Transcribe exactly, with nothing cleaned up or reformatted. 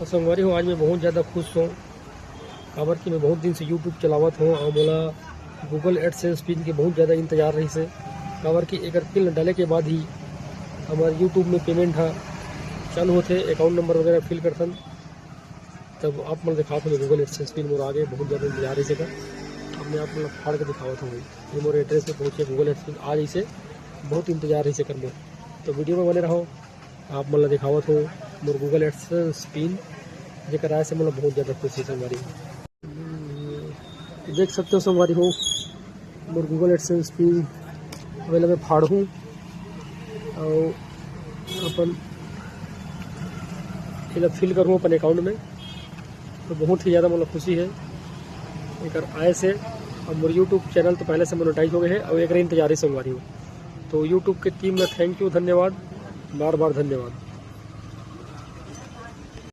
संगवारी हो, आज मैं बहुत ज़्यादा खुश हूँ, काबर कि मैं बहुत दिन से YouTube चलावत हूँ और मोला Google AdSense पिन के बहुत ज़्यादा इंतजार रहिस हे, काबर कि एकर पिन डाले के बाद ही हमारे YouTube में पेमेंट हा चालू होथे, अकाउंट नंबर वगैरह फिल करथन। तब आप मन दिखात हूँ Google AdSense पिन मोर आगे, बहुत ज़्यादा इंतजार रहिस हे। अब मैं आप मन फाड़ के दिखावत हूँ, ये मोर एड्रेस पे पहुँचे, Google AdSense आ जइसे, बहुत इंतजार रहिस हे कर मोर। तो वीडियो में बने रहो, आप मन ला दिखावत हूँ मोर Google AdSense पिन, जेकर आए से मोला बहुत ज़्यादा खुशी संगवारी। देख सकते हो संगवारी हो, मोर Google AdSense पिन अवेलेबल फाड़ हूँ और अपन एला फिल करूँ अपन अकाउंट में। तो बहुत ही ज़्यादा मोला खुशी है एकर आए से। अब मोर YouTube चैनल तो पहले से मोनेटाइज हो गए है और एक इंतजारी संगवारी हो। तो YouTube के टीम में थैंक यू, धन्यवाद, बार बार धन्यवाद।